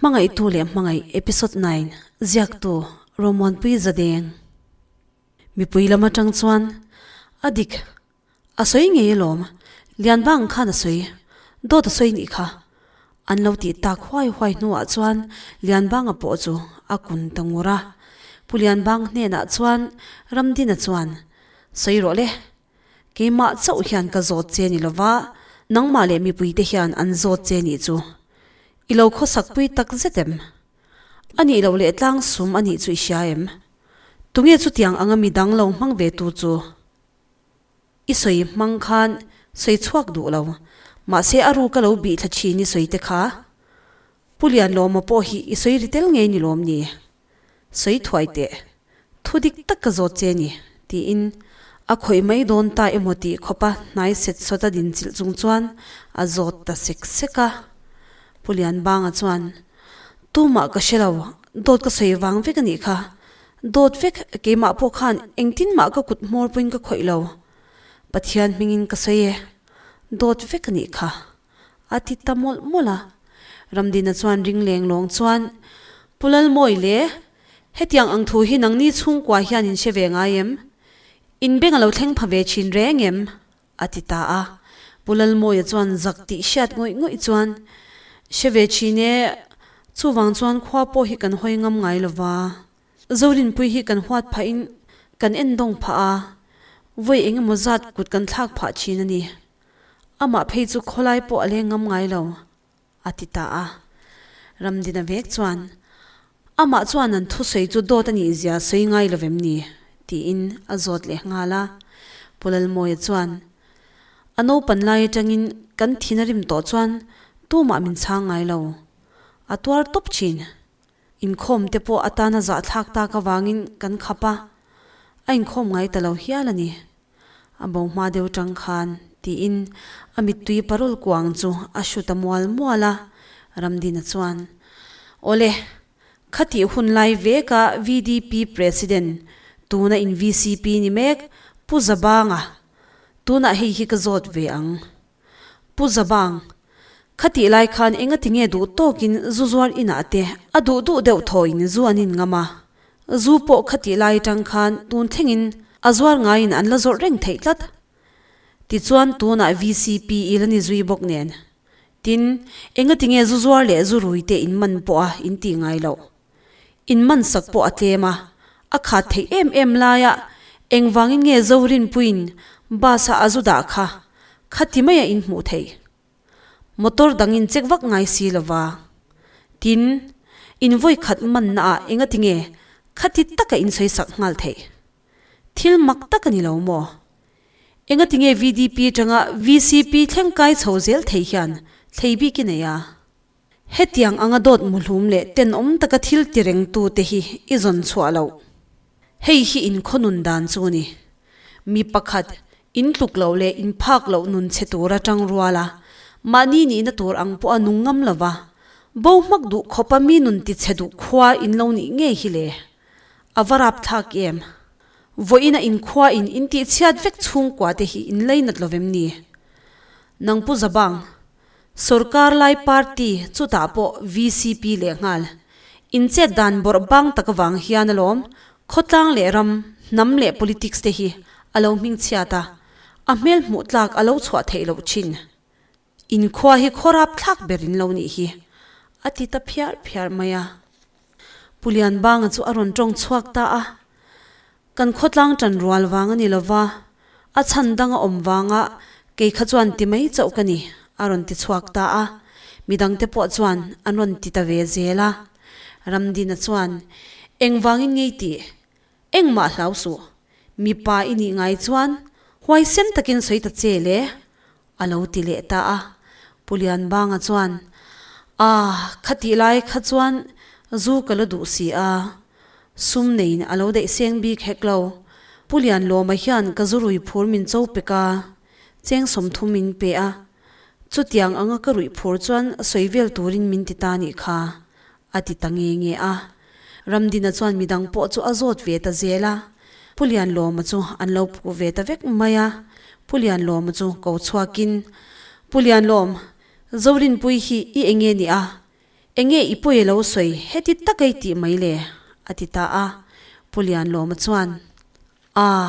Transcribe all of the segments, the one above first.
Hmangaihtu leh Hmangaih Episode 9 Ziaktu Romuanpui Zadeng Mipui lam atang chuan a dik a sawi ngei alawm Lianbang khan a sawi dawt a sawi nih kha an lo tih tak huai huai hnuah chuan Lianbanga pawh chu a kun ta ngur a Pu Lianbang hnenah chuan Ramdina chuan sawi rawh le Keimah chauh hian ka zawt che ni lova, nangmah leh mipuite hian an zawt che nih chu. I lo khawsakpui tak zet em? A nih loh leh tlang sum a nih chu i hria em? Tunge chutiang anga mi dang lo hmang ve tu chu? I sawi hmang khan sawi chhuak duh lo, mahse a ru ka lo bih thla thin i sawi te kha. Pu Lianlawma pawh hi i sawi ri tel ngei ni lawm ni? Sawi thuai teh, thu dik tak ka zawt che ni, tiin a khawih mai dawn ta emaw tih khawpa hnai set sawt a din chilh chung chuan a zawt ta sek sek a. Pu Lianbanga chuan, Tumah ka hre lo, dawt ka sawi vang vek a nih kha. Dawt vek, keimah pawh khan engtin mah ka kut hmawr pawhin ka khawih lo. Pathian hmingin ka sawi e, dawt vek a nih kha. A ti ta mawlh mawlh a. Ramdina chuan ring leng lawng chuan, Pu Lalmawi le, hetiang ang thu hi nangni chhungkua hian in hre ve ngai em? In beng a lo thleng pha ve thin reng em? a ti ta a. Pu Lalmawia chuan zak tih hriat ngawih ngawih chuan, Hre ve thin e, chuvang chuan khua pawh hi kan hawi ngam ngai lo va. Zorinpui hi kan huat phahin kan endawng phah a, vawi eng emaw zat kut kan thlak phah thin a ni. Amah phei chu khawlai pawh a leng ngam ngai lo, a ti ta a. Ramdina vek chuan, Amah chuan an thusawi chu dawt a nih zia sawi ngai lo vem ni? tiin a zawt leh nghal a. Pu Lalmawia chuan, A naupan lai atangin kan thin a rim tawh chuan tumah min chhang ngai lo. A tuar tawp thin. Inkhawm te pawh atana zahthlak tak avangin kan khap a, a inkhawm ngai ta lo hial a ni. A bo hma deuh tang khan tiin a mittui parol kuang chu a hru ta mual mual a, Ramdina chuan, Awle, khatih hun lai veka VDP President, tuna in VCP ni mek Pu Zabanga, tunah hei hi ka zawt ve ang. Pu Zabang, khatih lai khan enga tinge duh tawkin zu zuar inah te a duh duh deuh thawin zu an in ngam a, zu pawh khatih lai atang khan tun thlengin a zuar ngaiin an la zawrh reng theih tlat. Tichuan tunah VCP i la ni zui bawk nen. Tin, enga tinge zu zuar leh zu rui te in man pawh a in tih ngai loh. In man sak pawh a tlem a, a khat theih em em laia engvangin nge Zorinpuiin bus a a zu dah kha khati maia in hmuh theih? Motor dang in check vak ngai si lova. Tin, in vawi khat manna ah engati nge khati taka in sawi sak nghal theih? Thil mak tak a ni lo maw? Engati nge VDP atanga VCP thleng kai chho zel thei hian thlei bik i nei a? Hetiang anga dawt muhlum leh tenawm taka thil ti rengtute hi i zawn chhuah loh. Hei hi inkhaw nun dan chu a ni. Mi pakhat, in tluk loh leh in phak loh nun chhe tur atang rual a, mahni nihna tur ang pawha nung ngam lova, bo hmak duh khawpa mi nun ti chhe duh khua in lo nih ngei hi le. A va rapthlak em? Vawiina inkhua in intihchhiat vek chhungkua te hi in leinat lovem ni? Nang Pu Zabang, Sorkar lai party chutah pawh vcp lehnghal in chet dan bawrh bang tak avang hian alawm khawtlang leh ram, hnam leh politics te hi a lo hmingchhiat a, a hmel hmuh tlak a lo chhuah theih loh thin. Inkhua hi khaw rap thlak ber in lo nih hi a ti ta phiar phiar mai a. Pu Lianbanga chu a rawn tawng chhuak ta a, Kan khawtlang ṭan rual vang a ni lo va, a chhan dang a awm vanga kei kha chuan ti mai chauh ka ni, a rawn ti chhuak ta a. Midangte pawh chuan an rawn ti ta ve zel a. Ramdina chuan, Engvangin ngei tih? Engmah hlau suh. Mipa i nih ngai chuan huaisen takin sawi ta che le, a lo ti leh ta a. Pu Lianbanga chuan, A, khatih lai kha chuan zu ka la duh si a, sum neiin a lo daih seng bik hek lo. Pu Lianlawma hian ka zu rui phur min cho pek a, cheng 30 min pe a. Chutiang anga ka ruih phur chuan sawi vel turin min ti ta nih kha, a ti ta nge nge a. Ramdina chuan midang pawh chu a zawt ve ta zel a, Pu Lianlawma chu an lo phu ve ta vek mai a. Pu Lianlawma chu ko chhuakin, Pu Lianlawm, Zorinpui hi i enge ni a? Enge i pawi lo sawi heti tak ei tih mai le? a ti ta a. Pu Lianlawma chuan, Aa,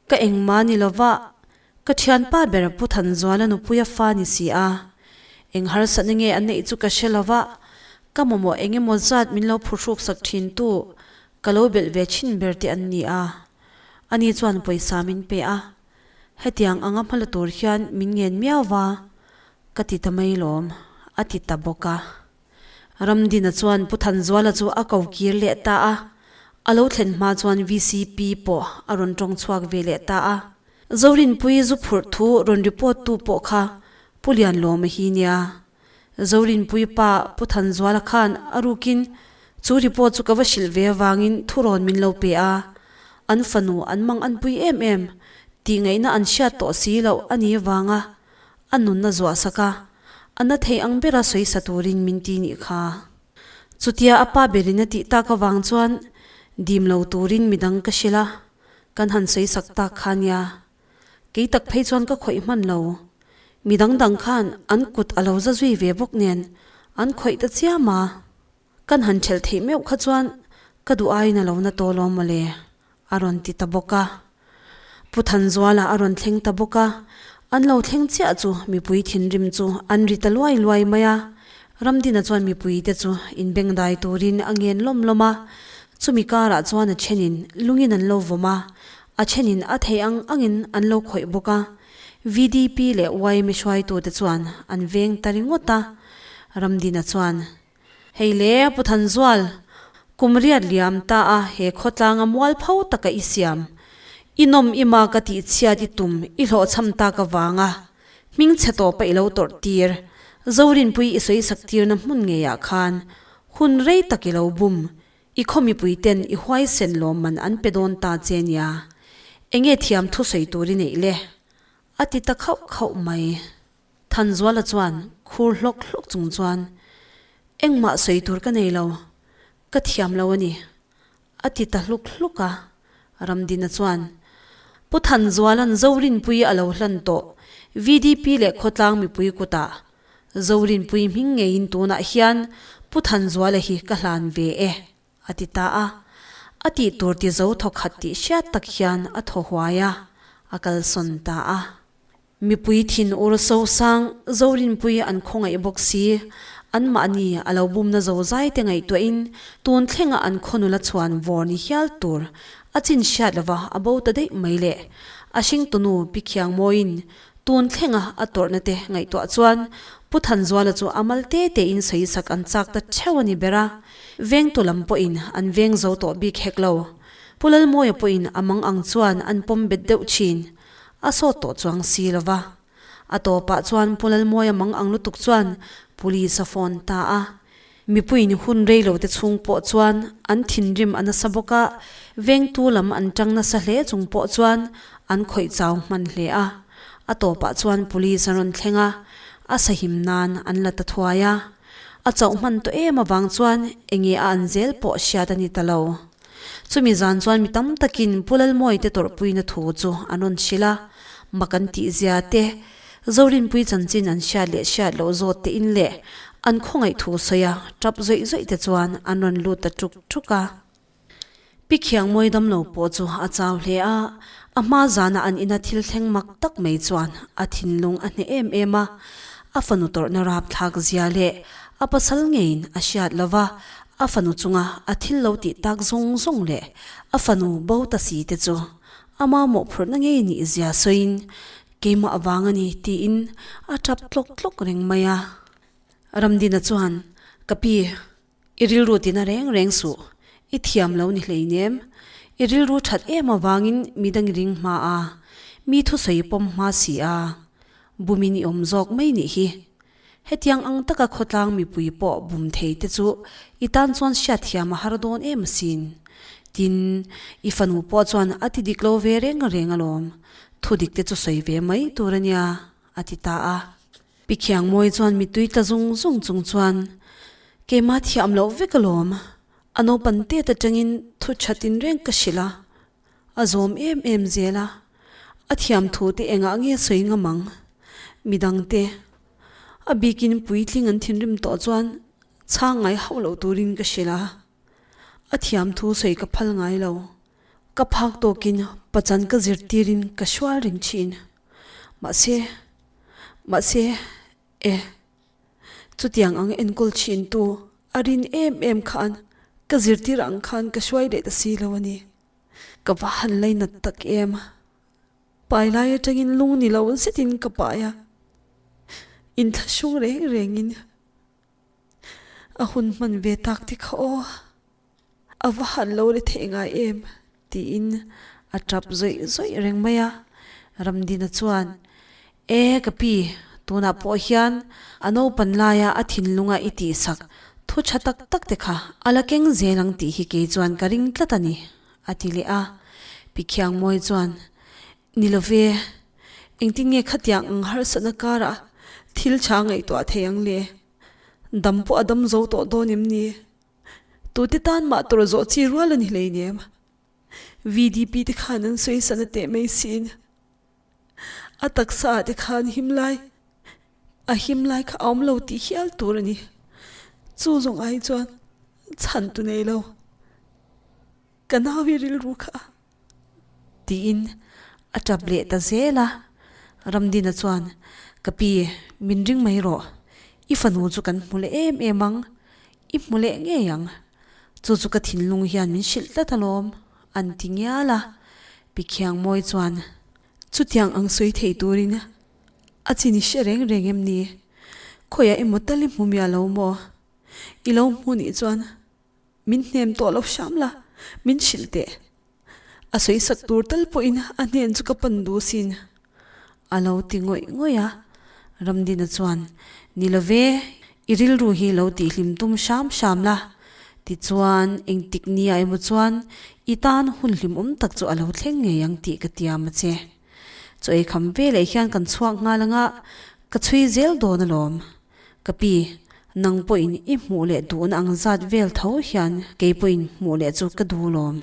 ka engmah ni lova, ka thianpa ber Pu Thanzuala nupuia fa ni si a. Eng harsatna nge an neih chu ka hre lova, ka mamawh eng emaw zat min lo phuhruk sak thintu ka lo belh ve thin ber te an ni a. Ani chuan pawisa min pe a, hetiang anga hmala tur hian min ngen miau va, Ka ti ta mai lawm, a ti ta bawk a. Ramdina chuan Pu Thanzuala chu a ko kir leh ta a, a lo thlen hma chuan VCP pawh a rawn tawng chhuak ve leh ta a. Zorinpui zu phurh thu rawn report tu pawh kha Pu Lianlawma hi nia. Zorinpui pa Pu Thanzuala khan a rukin chu report chu ka va hrilh ve avangin thurawn min lo pe a, an fanu an mang anpui em em tih ngaihna an hriat tawh si loh a ni avanga A nunna zuah sak a, a na thei ang bera sawi sa turin min ti nih kha. Chutia a pa berin a tih tak avang chuan dim lo turin midang ka hrilh a, kan han sawi sak tak kha nia. Kei tak phei chuan ka khawih hman lo. Midang dang khan an kut a lo za zui ve bawk nen an khawih ta chiam a. Kan han ṭhelh theih meuh kha chuan ka duh aiin a lo na tawh lawm mawle, a rawn ti ta bawk a. Pu Thanzuala a rawn thleng ta bawk a, an lo thleng chiah chu mipui thinrim chu an ri ta luai luai mai a. Ramdina chuan mipuite chu inbengdai turin a ngen lawm lawm a, chumi karah chuan a ṭhenin lungin an lo vawm a, a ṭhenin a theih ang angin an lo khawih bawk a. VDP leh yma hruaitute chuan an veng ta ringawt a, Ramdina chuan. Hei le, Pu Thanzual, kum riat liam ta a he khawtlanga mualpho taka i siam. I nawm i ma ka tih chhiat i tum i hlawhchham tak avanga hming chhe tawpa i lo tawrh tir. Zorinpui i sawi sak tirna hmun ngeiah khan hun rei tak i lo bum. I khaw mipui ten i huaisen lawmman an pe dawn ta che nia. Enge thiam thusawi tur i neih le? A ti ta khauh khauh mai. Thanzuala chuan khur hlawk hlawk chung chuan, Engmah sawi tur ka nei lo, ka thiam lo a ni, a ti ta hluk hluk a. Ramdina chuan, Pu Thanzuala'n Zorinpui a lo hlan tawh, VDP leh khawtlang mipui kutah Zorinpui hming ngeiin tunah hian Pu Thanzuala hi ka hlan ve e, a ti ta a. A tih tur ti zo thawkhat tih hriat tak hian a thaw huai a, a kalsawn ta a. Mipui thin ur sosang Zorinpui an khawngaih bawk si, anmahni a lo bumna zozai te ngaihtuahin tun thlenga an khaw nula chhuan vawr ni hial tur a chin hriat lova a bo ta daih mai le. A hringtunu Pi Khiangmawiin tun thlenga a tawrhna te ngaihtuah chuan Pu Thanzuala chu a mal te tein sawisak an chak ta theuh a ni ber a, vengtu lam pawhin an veng zo tawh bik hek lo. Pu Lalmawia pawhin a mang ang chuan an pawm bet deuh thin. A sawt tawh chuang si lo va. A tawpah chuan Pu Lalmawia mang ang lutuk chuan Police a phone ta a. Mipuiin hun rei lo te chhung pawh chuan an thinrim a nasa bawk a, vengtu lam an tang nasa hle chung pawh chuan an khawih chau hman hle a. A tawpah chuan Police a rawn thleng a, a sahim nan an la ta thuai a. A chauh hman tawh em avang chuan enge a an zel pawh hriat a ni ta lo. Chumi zan chuan mi tam takin Pu Lalmawii te tawrhpuina thu chu an rawn hrilh a, mak an tih zia te, Zorinpui chanchin an hriat leh hriat loh zawt te in leh an khawngaih thu sawi a, tap zawih zawih te chuan an rawn lut ta tuk tuk a. Pi Khiangmawi damlo pawh chu a chau hle a, a hma zana an ina thil thleng mak tak mai chuan a thinlung a hneh em em a, a fanu tawrhna rapthlak zia leh a pasal ngeiin a hriat lova A fanu chunga a thil lo tih tak zawng zawng leh a fanu bo ta si te chu a mamawh phurhna ngei nih zia sawiin keimah avang a ni tiin a tap tlawk tlawk reng mai a. Ramdina chuan, Ka pi, i rilru tina reng reng suh, i thiam lo ni hleinem. I rilru that em avangin midang i ring hma a, mi thusawi pawm hma si a, bumin i awm zawk mai nih hi. Hetiang ang taka khawtlang mipui pawh bum thei te chu i tan chuan hriatthiam a har dawn em asin. Tin, i fanu pawh chuan a ti dik lo ve reng reng alawm. Thu dik te chu sawi ve mai tur a nia, a ti ta a. Pi Khiangmawi chuan mitui tla zung zung chung chuan, Keimah thiam loh vek alawm. A naupan tet atangin thu tha tinreng ka hrilh a. A zawm em em zel a, a thiam thu te engah nge sawi ngam ang? Midang te, a bikin puitling an thinrim tawh chuan. Chhang ngai hauh loh turin ka hrilh a, a thiam thu sawi ka phal ngai lo. Ka phak tawkin pachan ka zirtirin ka hrual reng thin. Mahse, mahse, e, chutiang ang enkawl thintu a rin em em khan ka zirtir ang khan ka hruai leh ta si lo a ni. Ka va han lainat tak em. Pai lai atangin lung ni lo zetin ka pai a, inthlahrung reng rengin a hun hman ve tak te kha aw, a va han lo ri theih ngai em tiin a tap zawih zawih reng mai a. Ramdina chuan, E ka pi, tunah pawh hian a naupan laia a thinlunga i tihsak thu tha tak tak te kha a la keng zel ang tih hi kei chuan ka ring tlat a ni, a ti leh a. Pi Khiangmawi chuan, Ni lo ve, engtin nge khatiang ang harsatna karah thil tha ngaihtuah thei ang le? Dam pawh a dam zo tawh dawn em ni? Tute tan mah tawrh zawh chi rual a ni hleinem. VDP te khan an sawi sana teh mai sin. A taksa ah te khan him lai, a him lai kha a awm lo tih hial tur a ni. Chu zawng ai chuan chhan tu nei lo. Ka nau hi rilru kha. Tiin a tap leh ta zel a. Ramdina chuan, Ka pi, min ring mai rawh. I fanu chu kan hmu leh em em ang. I hmu leh ngei ang. Chu chu ka thinlung hian min hrilh tlat alawm, an ti ngial a. Pi Khiangmawi chuan, Chutiang ang sawi thei turin a chin i hre reng reng em ni? Khawiah emaw tal i hmu miah lo maw? I lo hmu nih chuan Min hnem tawh lo hram la, min hrilh teh. A sawi sak tur tal pawhin a hnen chu ka pan duh sin. A lo ti ngawih ngawih a. Ramdina chuan, Ni lo ve, i rilru hi lo tihhlim tum hram hram la. Tichuan, engtik nia emaw chuan i tan hun hlimawm tak chu a lo thleng ngei ang tih ka tiam a che. Chaw ei kham veleh hian kan chhuak nghal anga ka chhui zel dawn alawm. Ka pi, nang pawhin i hmuh leh duhna ang zat vel tho hian kei pawhin hmuh leh chu ka duh lawm.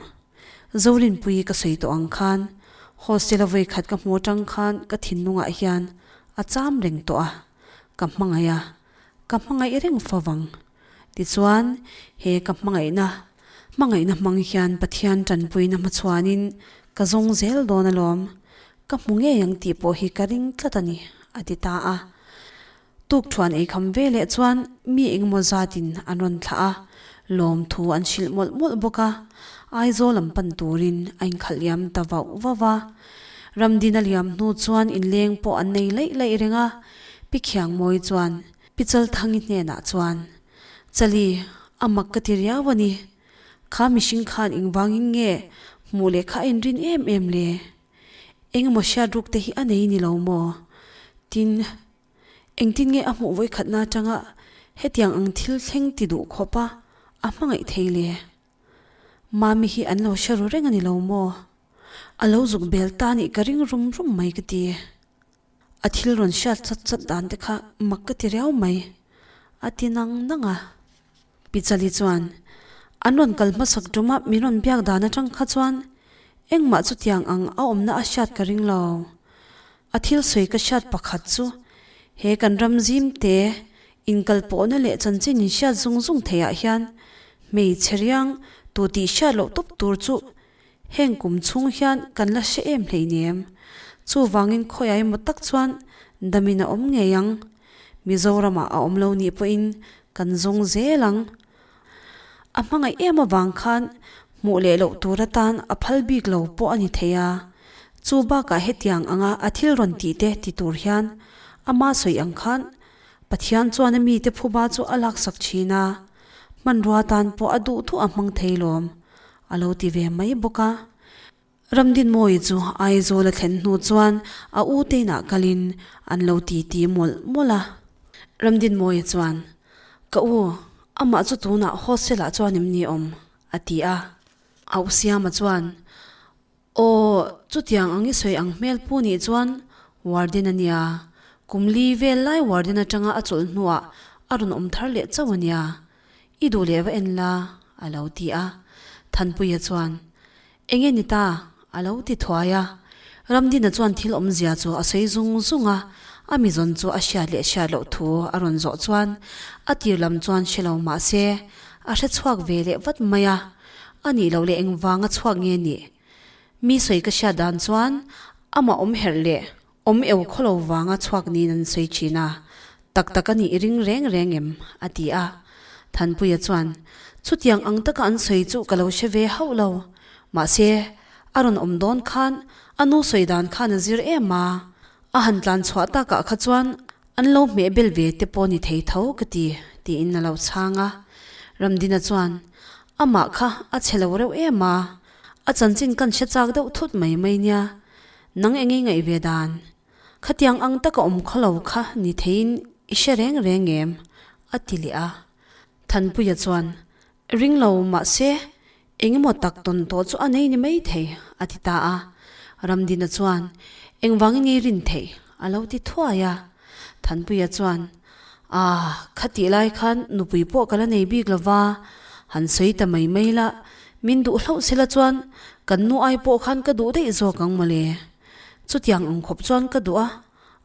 Zorinpui ka sawi tawh ang khan hostel a vawikhat ka hmu atang khan ka thinlungah hian a cham reng tawh a, ka hmangaih a, ka hmangaih reng fo vang. Tichuan, he ka hmangaihna, hmangaihna hmang hian Pathian tanpuina hmachhuanin ka zawng zel dawn alawm. Ka hmu ngei ang tih pawh hi ka ring tlat a ni, a ti ta a. Tukṭhuan ei kham ve leh chuan mi engemaw zatin an rawn thlah a, lawmthu an hrilh mawlh mawlh bawk a. Aizawl lam pan turin a inkhalh liam ta vauh vauh a. Ramdina liam hnu chuan inleng pawh an nei laih laih reng a, Pi Khiangmawi chuan Pi Chalthangi hnenah chuan, Chali, a mak ka ti riau a ni. Kha mihring khan engvangin nge hmuh leh kha a inrin em em le? Engemaw hriat ruk te hi a nei ni lo maw? Tin, engtin nge a hmuh vawikhatna atanga hetiang ang thil thleng ti duh khawpa a hmangaih thei le? Mami hi an lo hre ru reng a ni lo maw? A lo zuk bel ta nih ka ring rum rum mai ka ti. A thil rawn hriat chat chat dan te kha mak ka ti riau mai, a ti nang nang a. Pi Chali chuan, An rawn kal hmasak ṭuma min rawn biak dan aṭang kha chuan engmah chutiang ang a awmna a hriat ka ring lo. A thil sawi ka hriat pakhat chu he kan ram zim te inkal pawhna leh chanchin inhriat zung zung theiah hian hmeichhe riang tu tih hriat loh tawp tur chu Heng kum chhung hian kan la hre em hleinem. Chuvangin khawiah emaw tak chuan damin a awm ngei ang. Mizoramah a awm lo nih pawhin kan zawng zel ang. A hmangaih em avang khan hmuh leh loh tur atan a phal bik lo pawh a ni thei a. Chu bakah hetiang anga a thil rawn tih te ti tur hian ama sawi ang khan Pathian chuan a mite phuba chu a laksak thin a, hmanrua tan pawh a duh duh a hmang thei lawm. A lo ti ve mai bawk a. Ramdinmawii chu Aizawl a thlen hnu chuan a u te inah kalin an lo ti ti mawlh mawlh a. Ramdinmawii chuan, Ka u, amah chu tunah hostel ah chuan em ni awm? a ti a. A u Siama chuan, Aw, chutiang ang i sawi ang hmel pu nih chuan warden a nia. Kum li vel lai warden atanga a chawlh hnuah a rawn awm thar leh chauh a nia. I duh leh va en la, a lo ti a. Thanpuia chuan, Enge ni ta? a lo ti thuai a. Ramdina chuan thil awmzia chu a sawi zung zung a. A mi zawn chu a hriat leh hriat loh thu a rawn zawh chuan a tir lam chuan hre lo mah se a hre chhuak ve leh vat mai a, a nih loh leh engvanga chhuak nge nih? Mi sawi ka hriat dan chuan amah awm herh leh awm eu khaw lo vanga chhuak niin an sawi thin a, tak tak a nih i ring reng reng em? a ti a. Thanpuia chuan, Chutiang ang taka an sawi chu ka lo hre ve hauh lo, mahse a rawn awm dawn khan a nu sawi dan khan a zir em a, a han tlan chhuah takah kha chuan an lo hmeh bel ve te pawh ni thei tho ka ti, tiin a lo chhang a. Ramdina chuan, Amah kha a chhe lo reuh em a, a chanchin kan hre chak deuh thut mai mai nia, nang eng i ngaih ve dan? Khatiang ang taka awm khaw lo kha ni theiin i hre reng reng em? a ti leh a. Thanpuia chuan, Ring lo mahse, eng emaw tak tawn tawh chu a nei ni mai thei, a ti ta a. Ramdina chuan, Engvangin nge i rin theih? a lo ti thuai a. Thanpuia chuan, Ah, khatih lai khan nupui pawh ka la nei bik lo va, han sawi ta mai mai la, min duh hlauh sela chuan kan nu ai pawh khan ka duh daih zawk ang mawle. Chutiang ang khawp chuan ka duh a,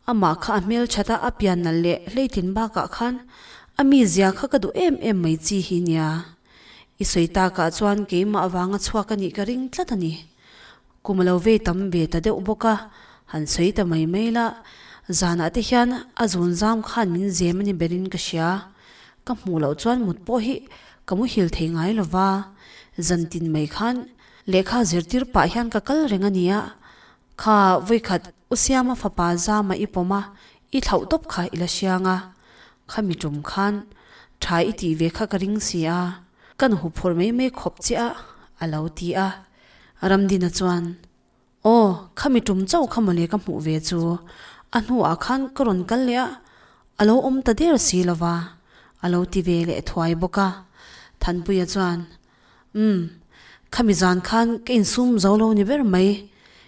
amah kha a hmelthat a, a pian nalh leh hleitlin bakah khan a mizia kha ka duh em em mai chi hi nia. I sawi takah chuan keimah avanga chhuak a nih ka ring tlat a ni. Kum a lo vei tam ve ta deuh bawk a, han sawi ta mai mai la, zanah te hian a zun zam khan min zem a ni berin ka hria. Ka hmuh loh chuan mut pawh hi ka muhil thei ngai lo va, zan tin mai khan lehkha zirtir pah hian ka kal reng a nia, kha vawikhat U Siama fapa zama i pawm a, i thlauh tawp kha i la hriang a, khami tum khan tha i tih ve kha ka ring si a, kan huphurh mai mai khawp che a, a lo ti a. Ramdina chuan, Aw, khami tum chauh kha mawle ka hmuh ve chu, a hnuah khan ka rawn kal leh a, a lo awm ta der si lo va, a lo ti ve leh thuai bawk a. Thanpuia chuan, Umm, khami zan khan ka insum zo lo ni ber mai,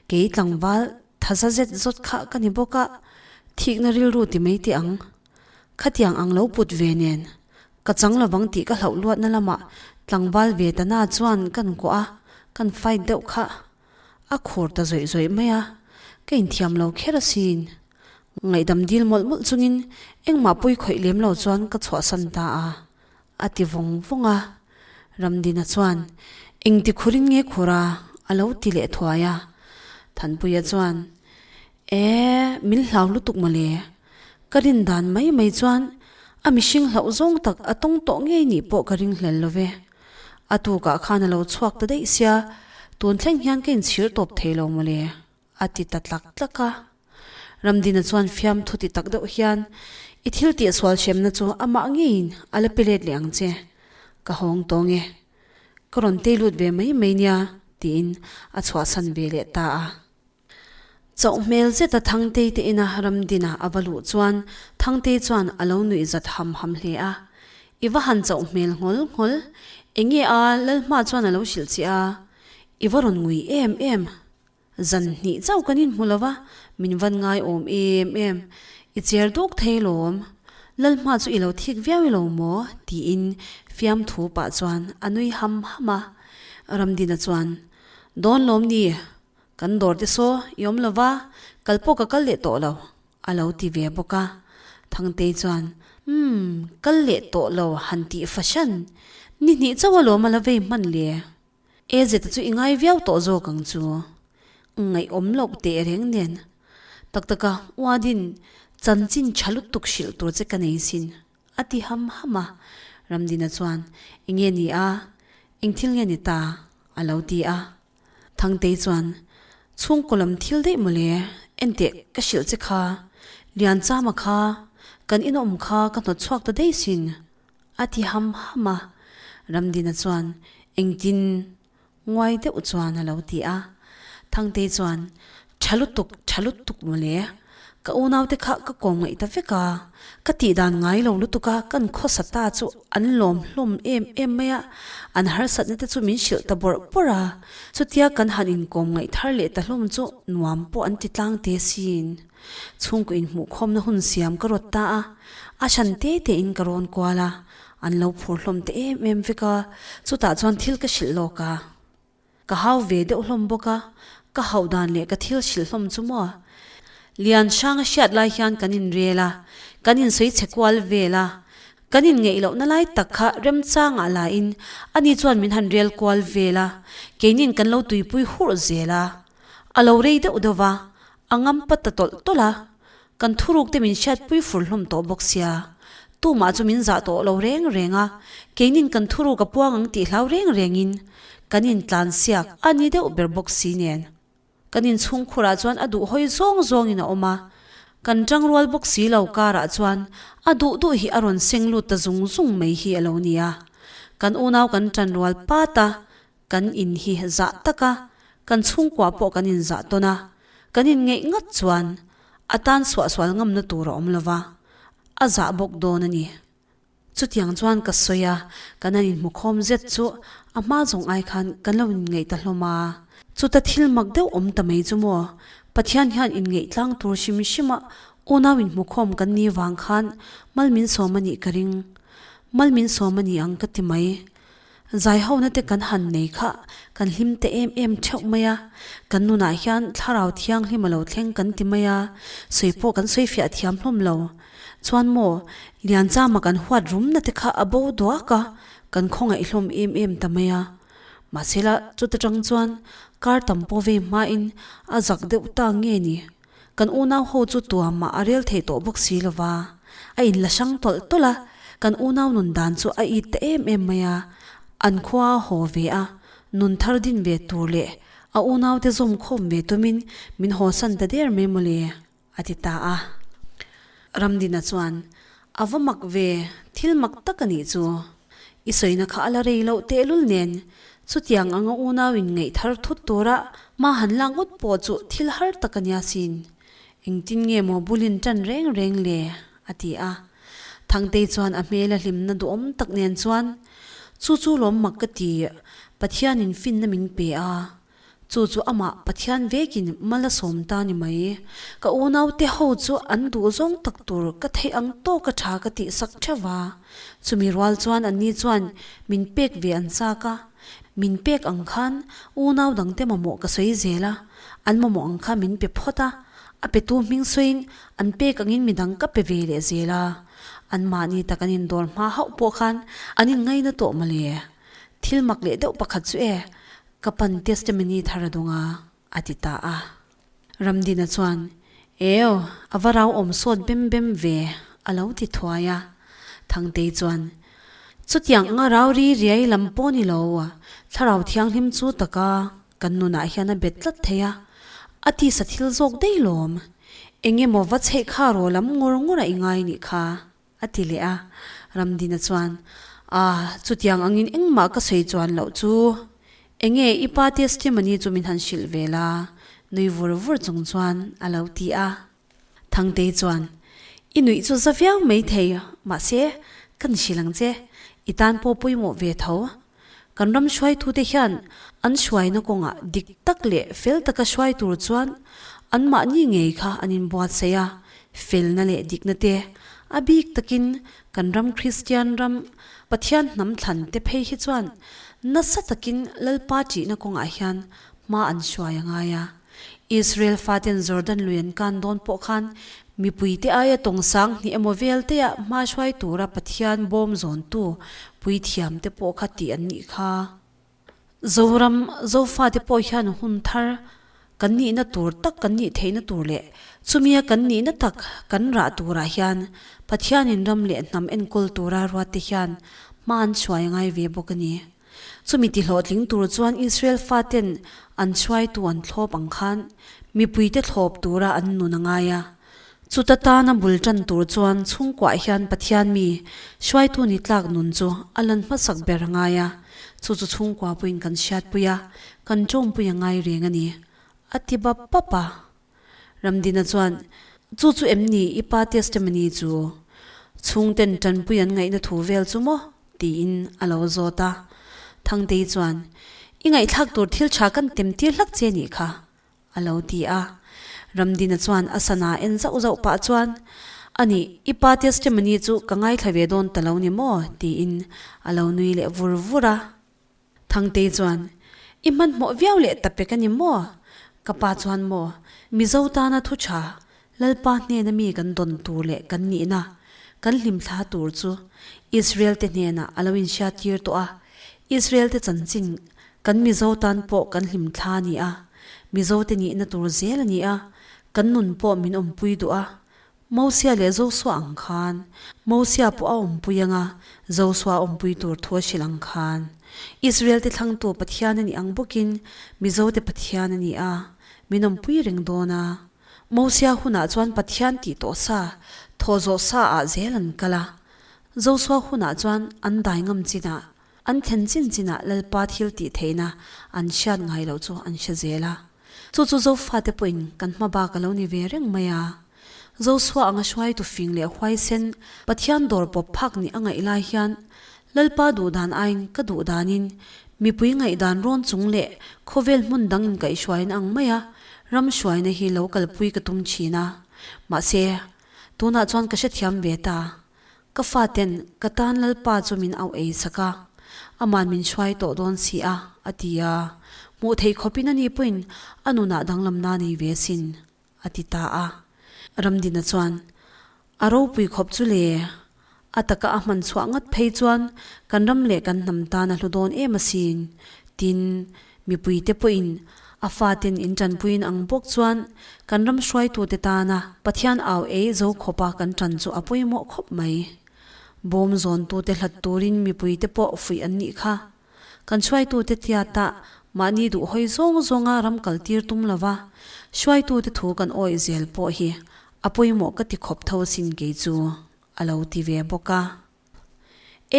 kei tlangval thaza zet zawt kha ka ni bawk a, thikna rilru ti mai teh ang. Khatiang ang lo put ve nen, ka chang lovang tih ka hlauh luatna lamah tlangval ve ta na chuan kan kuah a, kan fight deuh kha. A khur ta zawih zawih mai a, ka inthiam lo kher asin. Ngaihdam dil mawlh mawlh chungin engmah pawi khawih lem lo chuan ka chhuahsan ta a, a ti vawng vawng a. Ramdina chuan, Engti khurin nge khur a? a lo ti leh thuai a. Thanpuia chuan, E, min hlau lutuk mawle. Ka rin dan mai mai chuan a mihring hlauh zawng tak a tawng tawh ngei nih pawh ka ring hlel lo ve. A tukah khan a lo chhuak ta daih sia, tun thleng hian ka inchhir tawp thei lo mawle, a ti ta tlak tlak a. Ramdina chuan fiamthu ti tak deuh hian, I thil tihsual hremna chu amah ngeiin a la pe let leh ang che. Ka hawng tawng e. Ka rawn tei lut ve mai mai nia, tiin a chhuahsan ve leh ta a. Chauh hmel zeta Thangtei te ina Ramdina a va luh chuan Thangtei chuan a lo nuih zat ham ham hle a. I va han chauh hmel nghawl nghawl, enge a Lalhma chuan a lo hrilh che a, i va rawn ngui em em. Zan hnih chauh kan inhmu lo va, min van ngai awm em em, i cher duk thei lawm. Lalhma chu i lo thik viau i lo maw? tiin fiamthu pah chuan a nui ham ham a. Ramdina chuan, Dawn lawm ni, Kan dawr te saw i awm lo va, kal pawh ka kal leh tawh lo, a lo ti ve bawk a. Thangtei chuan, Umm, kal leh tawh lo han tih fahran, ni hnih chauh alawm a la vei hman le. E zeta chu i ngai viau tawh zawk ang chu. Ngaihawm loh teh reng nen. Tak taka Uadin chanchin tha lutuk hrilh tur che ka nei sin, a ti ham ham a. Ramdina chuan, Enge ni a? Eng thil nge ni ta? a lo ti a. Thangtei chuan, Chhungkaw lam thil daih mawle, enteh ka hrilh che kha, Lianchama kha, kan inawm kha ka hnawt chhuak ta daih sin, a ti ham ham a. Ramdina chuan, Engtin? Nguai deuh chuan a lo ti a. Thangtei chuan, Tha lutuk, tha lutuk mawle, Ka unaute kha ka kawm ngaih ta vek a, ka tih dan ngai lo lutuk a, kan khawsa ta chu an lawm hlawm em em mai a, an harsatna te chu min hrilh ta bawrh bawrh a, chutia kan han inkawm ngaih thar leh ta hlawm chu nuam pawh an ti tlang te sin. Chhungkaw inhmuhkhawmna hun siam ka rawt ta a, a hran te te in ka rawn kual a, an lo phur hlawm ta em em vek a, chutah chuan thil ka hrilh lawk a. Ka hau ve deuh hlawm bawk a, ka hauh dan leh ka thil hrilh hlawm chu maw? Lian hrang a hriat lai hian kan inrel a, kan insawi chhe kual vel a. Kan inngeih lohna lai tak kha remchangah la in ani chuan min han rel kual vel a, keinin kan lo tuipui hurh zel a. A lo rei deuh deuh va, a ngam pat ta tawlh tawlh a. Kan thuruk te min hriatpui fur hlawm tawh bawk sia. Tumah chu min zah tawh lo reng reng a, keinin kan thuruk a puang ang tih hlau reng rengin kan intlan siak a ni deuh ber bawk si nen. Kan inchhungkhurah chuan a duh hawi zawng zawngin a awm a, kan tangrual bawk si lo karah chuan a duh duh hi a rawn seng lut ta zung zung mai hi a lo ni a. Kan unau kan tanrual pat a, kan in hi zah tak a, kan chhungkua pawh kan inzah tawn a, kan inngeih ngat chuan a tan suahsual ngamna tur a awm lo va, a zah bawk dawn a ni. Chutiang chuan ka sawi a, kan han inhmukhawm zet chu a hma zawng ai khan kan lo inngeih ta hlawm a. Chuta thil mak deuh awm ta mai chu maw, Pathian hian inngeih tlang tur hrim hrim a unau inhmukhawm kan ni vang khan mal min sawm a nih ka ring. Mal min sawm a ni ang ka ti mai. Zai hona te kan han nei kha kan hlim te em em theuh mai a, kan nunah hian thlarau thianghlim a lo thleng kan ti mai a, sawi pawh kan sawi fiah thiam hlawm lo. Chuan maw, Lianchama kan huat rumna te kha a bo duak a, kan khawngaih hlawm em em ta mai a. Mahsela chuta tang chuan kar tam pawh vei hmain a zak deuh ta nge ni? Kan unau ho chu tuamah a rel thei tawh bawk si lo va, a inla hrang tawlh tawlh a, kan unau nun dan chu a it ta em em mai a, an khua a haw ve a, nun thar din ve tur leh a unaute zawm khawm ve tumin min hawsan ta der mai mawle, a ti ta a. Ramdina chuan, A va mak ve, thil mak tak a nih chu. I sawina kha a la rei loh tehlul nen, chutiang anga unau in ngaih thar thut tura hma han lak ngawt pawh chu thil har tak a nia sin. Engtin nge maw bulin tan reng reng le? a ti a. Thangtei chuan a hmel a hlimna duhawm tak nen chuan, Chu chu lawm mak ka ti, Pathianin finna min pe a, Chu chu amah Pathian vekin mal a sawm ta ni mai. Ka unaute ho chu an duh zawng tak tur ka theih ang tawk a tha ka tih sak theuh va. Chumi rual chuan anni chuan min pek ve an chak a. Min pek ang khan unau dangte mamawh ka sawi zel a, an mamawh ang kha min pe phawt a, a petu hming sawiin an pek angin midang ka pe ve leh zel a. Anmahni tak an indawr hma hauh pawh khan an inngaina tawh mawle. Thil mak leh deuh pakhat chu e, Ka pan testimony thar a dawng a, a ti ta a. Ramdina chuan, Eo, a va rau awm sawt bem bem ve, a lo ti thuai a. Thangtei chuan, Chutiang anga rau ri riai lam pawh ni lo, thlarau thianghlim chu taka kan nunah hian a bet tlat thei a, a tisa thil zawk daih lawm. Eng emaw va chheih kha raw lam ngawr ngawr a i ngai nih kha. A ti leh a, Ramdina chuan, Ah, chutiang angin engmah ka sawi chuan loh chu. Enge i pa testimony chu min han hrilh ve la? nui vur vur chung chuan a lo ti a. Thangtei chuan, I nuih chu za viau mai thei, mahse, kan hrilh ang che, i tan pawh pawimawh ve tho. Kan ram hruaitute hian an hruaina kawngah dik tak leh fel taka hruai tur chuan anmahni ngei kha an inbuatsaih a, felna leh dikna te, a bik takin kan ram Kristian ram Pathian hnam thlan te phei hi chuan nasa takin Lalpa ṭihna kawngah hian hma an hruai a ngai a. Israel faten Jordan lui an kan dawn pawh khan mipuite aia tawng sang hnih emaw vel teia hma hruai tura Pathian bawm zawntu puithiamte pawh kha tih an nih kha. Zoram Zofate pawh hian hun thar kan nihna tur tak kan nih theihna tur leh chumia kan nihna tak kan rah turah hian Pathianin ram leh hnam enkawl tura ruatte hian hma an hruai ngai ve bawk a ni. Chumi tihlawhtling tur chuan Israel faten an hruaitu an thlawp ang khan mipuite thlawp tura an nun a ngai a. Chuta tana bul tan tur chuan chhungkuah hian Pathian mi hruaitu ni tlak nun chu a lan hmasak ber a ngai a, chu chu chhungkua pawhin kan hriatpui a, kan tawmpui a ngai reng a ni, a ti bap bap a. Ramdina chuan, Chu chu em ni i pa testimony chu? Chhungten tanpui an ngaihna thu vel chu maw? tiin a lo zawt a. Thangtei chuan, I ngaihthlak tur thil tha kan tem tir hlak che nih kha, a lo ti a. Ramdina chuan a sana en zauh zauh pah chuan, Ani, i pa testimony chu ka ngaithla ve dawn ta lo ni maw? tiin a lo nui leh vur vur a. Thangtei chuan, I hmanhmawh viau leh ta pek a ni maw? Ka pa chuan maw, Mizo tana thu tha, Lalpa hnena mi kan dawn tur leh kan nihna, kan hlimthla tur chu Israel-te hnenah a lo inhriattir tawh a. Israel-te chanchin kan Mizo tan pawh kan hlimthla a ni a, Mizote nihna tur zel a ni a, kan nun pawh min awmpui duh a. Mosia leh Josua ang khan, Mosia pawh a awmpui anga Josua a awmpui tur thu a hrilh ang khan, Israel-te thlangtu Pathian a nih ang bawkin Mizote Pathian a ni a, min awmpui reng dawn a. Mosia hunah chuan Pathian tih tawh sa, thawh zawh sa ah zel an kal a. Josua hunah chuan an dai ngam chinah, an thlen chin chinah Lalpa thil tih theihna an hriat ngai loh chu an hre zel a. Chu chu Zofate pawhin kan hma bak a lo ni ve reng mai a. Josua anga hruaitu fing leh huaisen Pathian dawr pawp phak nih a ngaih lai hian Lalpa duhdan aiin ka duhdanin mipui ngaihdan rawn chung leh khawvel hmun dang inkaihhruaina ang maia ram hruaina hi lo kalpui ka tum thin a. Mahse, tunah chuan ka hrethiam ve ta. Ka faten ka tan Lalpa chu min auh ei sak a, aman min hruai tawh dawn si a, a ti a. Hmuh theih khawpin ani pawhin a nunah danglamna nei ve sin. A ti ta a. Ramdina chuan, A ropui khawp chu le, a taka a hman chhuah ngat phei chuan kan ram leh kan hnam tan a hlu dawn em asin. Tin, mipuite pawhin a faten in tanpuiin ang bawk chuan kan ram hruaitute tana Pathian au ei zo khawpa kan tan chu a pawimawh khawp mai. Bawm zawntute hlat turin mipuite pawh fuih an nih kha. Kan hruaitute tiata mahni duh hawi zawng zawnga ram kal tir tum lova hruaitute thu kan awih zel pawh hi a pawimawh ka ti khawp tho asin kei chu a lo ti ve bawk a.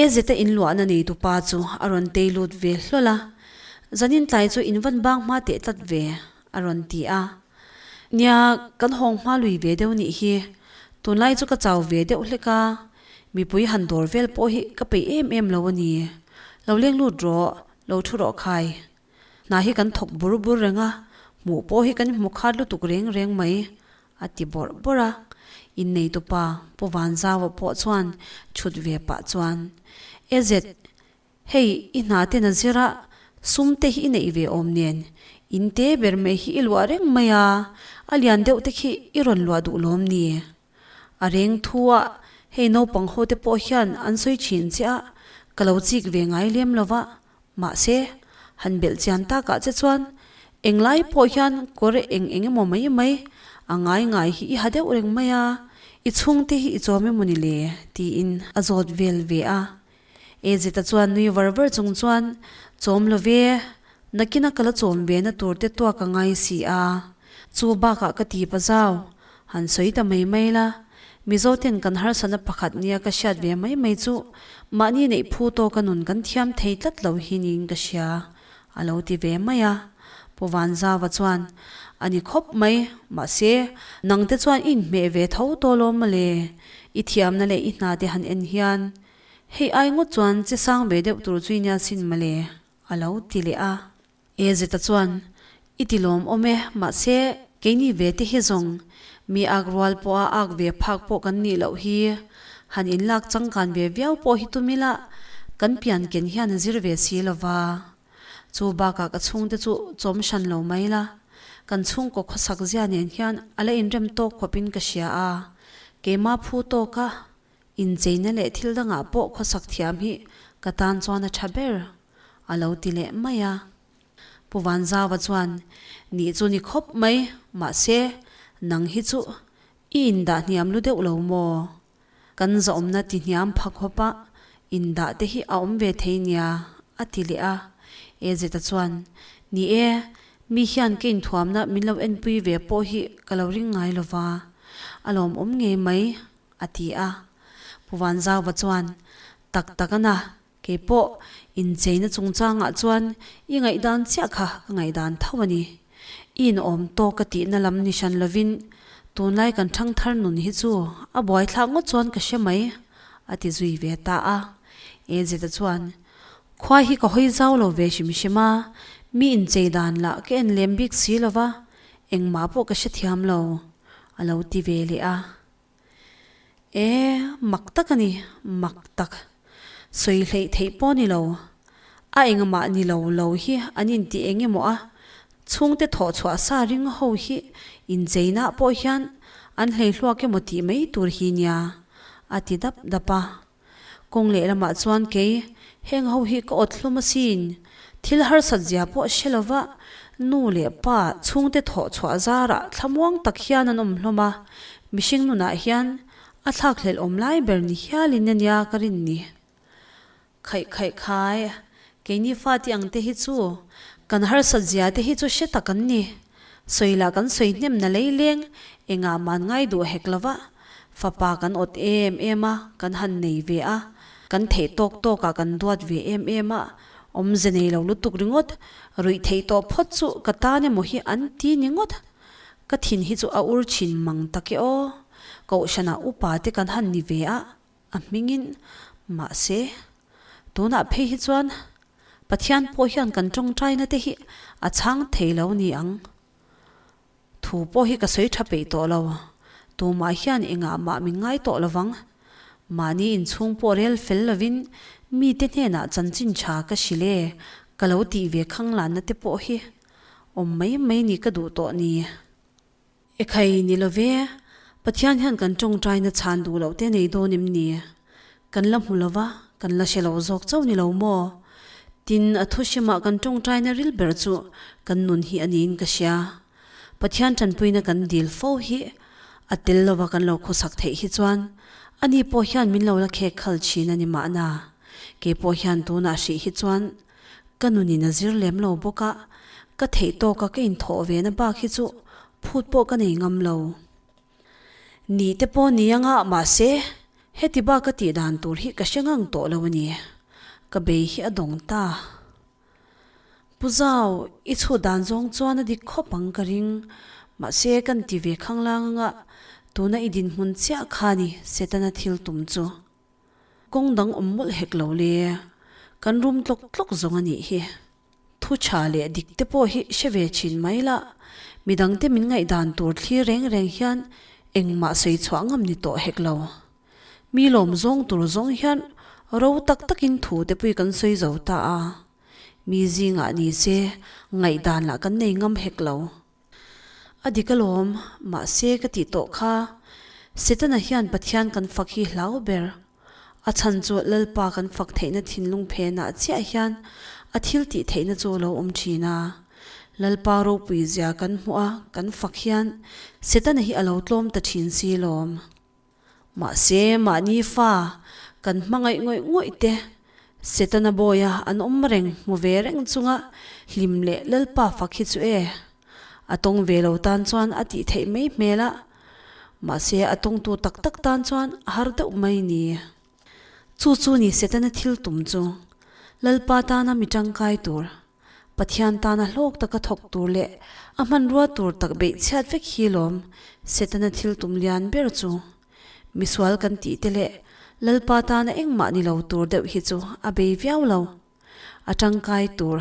AZ-a inluahna neitupa chu a rawn tei lut ve hlawl a, Zanin tlai chu in van bang hma teh tlat ve a rawn ti a. Nia, kan hawng hma lui ve deuh nih hi, tunlai chu ka chau ve deuh hlek a, Mipui han dawr vel pawh hi ka peih em em lo a ni. Lo leng lut rawh, lo thu rawh khai. Hna hi kan thawk bur bur reng a, hmuh pawh hi kan hmu khat lutuk reng reng mai, a ti bawrh bawrh a. Inneitupa Pu Vanzau-a pawh chuan chhut ve pah chuan, E zet, hei i hna ten a zir a, sum te hi i neih ve awm nen, in te ber mai hi i luah reng mai a, a lian deuh te khi i rawn luah duh lawm ni? A reng thu a, hei naupang ho te pawh hian an sawi thin che a, ka lo chik ve ngai lem lo va, mahse, han belh chian takah che chuan englai pawh hian kawr eng eng emaw mai mai a ngai ngai hi i ha deuh reng mai a, i chhungte hi i chawm emaw ni le? tiin a zawt vel ve a. Ezeta chuan nui var var chung chuan, Chawm lo ve, nakina ka la chawm ve na tur te tuak a ngai si a, chu bakah ka ti pa zau, han sawi ta mai mai la, Mizo ten kan harsatna pakhat nia ka hriat ve mai mai chu mahni neih phu tawka nun kan thiam thei tlat lo hi niin ka hria, a lo ti ve mai a. Pu Vanzava chuan, A ni khawp mai, mahse, nangte chuan i inhmeh ve tho tawh lawm mawle, i thiamna leh i hna te han en hian. Hei ai ngawt chuan che sang ve deuh tur chu i nia sin mawle, a lo ti leh a. E Zeta chuan, I ti lawm awm e, mahse, keini ve te hi zawng mi ak rual pawha ak ve phak pawh kan nih loh hi. Han inlak changkan ve viau pawh hi tum ila, kan pian ken hian a zir ve si lo va. Chu bakah ka chhungte chu chawm hran lo mai la, kan chhungkaw khawsak zia nen hian a la inrem tawk khawpin ka hria a, keimah phu tawka Incheina leh thil dangah pawh khawsak thiam hi ka tan chuan a tha ber, a lo ti leh mai a. Pu Vanzauva chuan, Nih chu ni khawp mai, mahse, nang hi chu i indah hniam lu deuh lo maw? Kan zawmna ti hniam pha khawpa indah te hi a awm ve thei nia, a ti leh a. Ezeta chuan, Ni e, mi hian ka inthuamna min lo enpui ve pawh hi ka lo ring ngai lo va, a lawmawm ngei mai, A ti a. Pu Vanzauva chuan, Tak tak a na, kei pawh incheina chungchangah chuan i ngaihdan chiah kha ka ngaihdan tho a ni. I inawm tawk ka tihna lam ni hran lovin tunlai kan thangthar nun hi chu a buaithlak ngawt chuan ka hre mai, a ti zui ve ta a. Ezeta chuan, Khua hi ka hawi zau lo ve hrim hrim a, mi inchei dan lah ka en lem bik si lo va, engmah pawh ka hrethiam lo, a lo ti ve leh a. E, mak tak a ni, mak tak. Sawi hleih theih pawh ni lo. A engmah ni lo lo hi an inti eng emaw a, chhungte thawh chhuah sa ring ho hi incheinaah pawh hian An hlei hluak emaw tih mai tur hi nia, a ti dap dap a. Kawng lehlamah chuan kei, heng ho hi ka awt hlawm asin. Thil harsat zia pawh hre lova nu leh pa chhungte thawh chhuah zarah thlamuang tak hian an awm hlawm a, mihring nunah hian a thlakhlelh awm lai ber ni hialin ania ka rin ni. Khaih khaih khai, keini fate ang te hi chu kan harsat zia te hi chu hre tak an ni. Sawi lah kan sawi hnem na lei leng, engah man ngai duh hek lo va, fapa kan awt em em a, kan han nei ve a, kan theih tawk tawk ah kan duat ve em em a, awmze nei lo lutuk ringawt, ruih theih tawh phawt chu ka tan emaw hi an ti ni ngawt. Ka thin hi chu a ur thin mang tak e aw, Kohhranah upa te kan han ni ve a, A hmingin, mahse, tunah phei hi chuan Pathian pawh hian kan tawngtaina te hi a chhang thei lo ni ang. Thu pawh hi ka sawi tha peih tawh lo. Tumah hian engah mah min ngai tawh lovang. Mahni inchhung pawh rel fel lovin mite hnenah chanchin tha ka hrilh e, ka lo tih ve khanglanna te pawh hi awm mai mai ni ka duh tawh ni. Ekhai ni lo ve, Pathian hian kan tawngtaina chhan duh loh te nei dawn em ni? Kan la hmu lo va, kan la hre lo zawk chauh ni lo maw? Tin, a thu hrimah kan tawngtaina ril ber chu kan nun hi a niin ka hria. Pathian tanpuina kan dil fo hi a tel lova kan lo khawsak theih hi chuan ani pawh hian min lo la khek khal thin a ni mahna. Kei pawh hian tunah hrih hi chuan Ka nunin a zir lem lo bawk a, ka theih tawka ka inthawh ve na bak hi chu phut pawh ka nei ngam lo. Ni te pawh ni anga mahse heti bak ka tih dan tur hi ka hre ngang tawh lo a ni. Ka bei hi a dawng ta. Pu Zau, i chhut dan zawng chuan a dik khawp ang ka ring. Mahse kan ti ve khanglang anga tuna i dinhmun chiah kha ni Setana thil tum chu. Kawng dang awm mawlh hek lo le, kan rum tlawk tlawk zawng a nih hi. Thu tha leh dik te pawh hi hre ve thin mai la, midangte min ngaihdan tur thlir reng reng hian engmah sawi chhuah ngam ni tawh hek lo. Mi lawm zawng tur zawng hian ro tak takin thu te pui kan sawi zo ta a, mi zingah ni se ngaihdan lah kan nei ngam hek lo. A dik alawm, mahse ka tih tawh kha, Setana hian Pathian kan fak hi hlau ber. A chhan chu Lalpa kan fak theihna thinlung phenah chiah hian a thil tih theihna chu a lo awm thin a. Lalpa ropui zia kan hmuh a, kan fak hian Setana hi a lo tlawm ta thin si lawm. Mahse, mahni fa kan hmangaih ngawih ngawih te, Setana bawia an awm reng hmu ve reng chunga hlim leh Lalpa fak hi chu e. A tawng ve lo tan chuan a tih theih mai hmel a, mahse a tawngtu tak tak tan chuan a har deuh mai ni. Chu chu ni Setana thil tum chu, Lalpa tana mi tangkai tur. Pathian tana hlawk taka thawk tur leh a hmanrua tur tak beih chhiat vek hi lawm Setana thil tum lian ber chu. Misual kan tih te leh Lalpa tana engmah ni lo tur deuh hi chu a bei viau lo. A tangkai tur,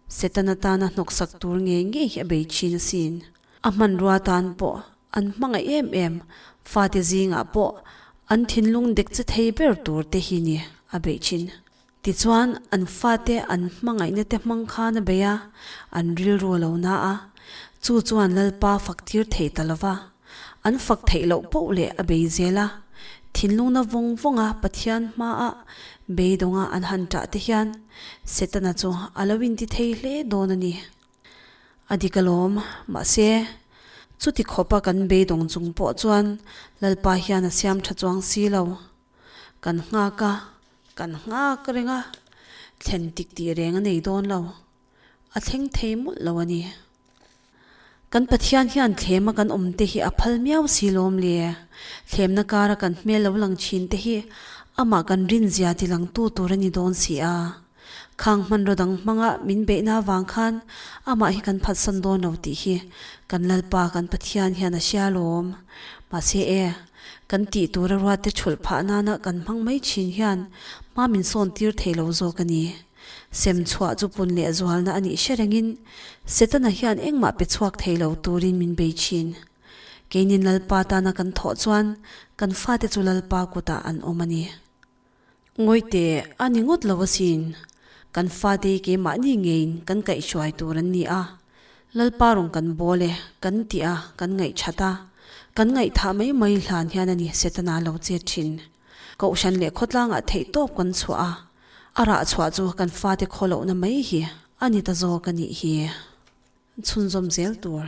Setana tana hnawksak tur ngei ngei hi a bei thin asin. A hmanrua tan pawh an hmangaih em em, fate zingah pawh an thinlung dek che thei ber tur te hi ni a beih thin. Tichuan, an fate an hmangaihna te hmang khan a bei a, an rilru a lo na a. Chu chuan Lalpa fak tir thei ta lo va. An fak theih loh poh leh a bei zel a. Thinlungna vawng vawnga Pathian hmaah beidawnga an han ṭah te hian Setana chu a lo inti thei hle dawn a ni. A dik alawm, mahse, chuti khawpa kan beidawng chung pawh chuan Lalpa hian a siam ṭha chuang si lo. Kan nghak a. Kan nghak reng a, thlen tik tih reng a nei dawn lo. A thleng thei mawlh lo a ni. Kan Pathian hian thlema kan awm te hi a phal miau si lawm le. Thlemna kara kan hmel lo lang thin te hi amah kan rinzia ti langtu tur a ni dawn si a. Khang hmanraw dang hmanga min beihna avang khan amah hi kan phatsan dawn lo tih hi kan Lalpa kan Pathian hian a hria lawm. Mahse e, kan tih tura ruatte thulh phah nana kan hmang mai thin hian hma min sawn tir thei lo zawk a ni. Sem chhuah chu pun leh zualna a nih hre rengin Setana hian engmah pe chhuak thei lo turin min bei thin. Keinin Lalpa tana kan thawh chuan kan fate chu Lalpa kutah an awm a ni. Ngawite, a ni ngawt lo asin. Kan fate hi keimahni ngeiin kan kaihhruai tur an ni a. Lalpa rawn kan bawl e, kan ti a, kan ngaihthat a. Kan ngaihthah mai mai hlan hian a ni Setana lo chet thin. Kohhran leh khawtlangah theihtawp kan chhuah a, a rah chhuah chu kan fate khawlohna mai hi a ni ta zawk a nih hi. Chhunzawm zel tur.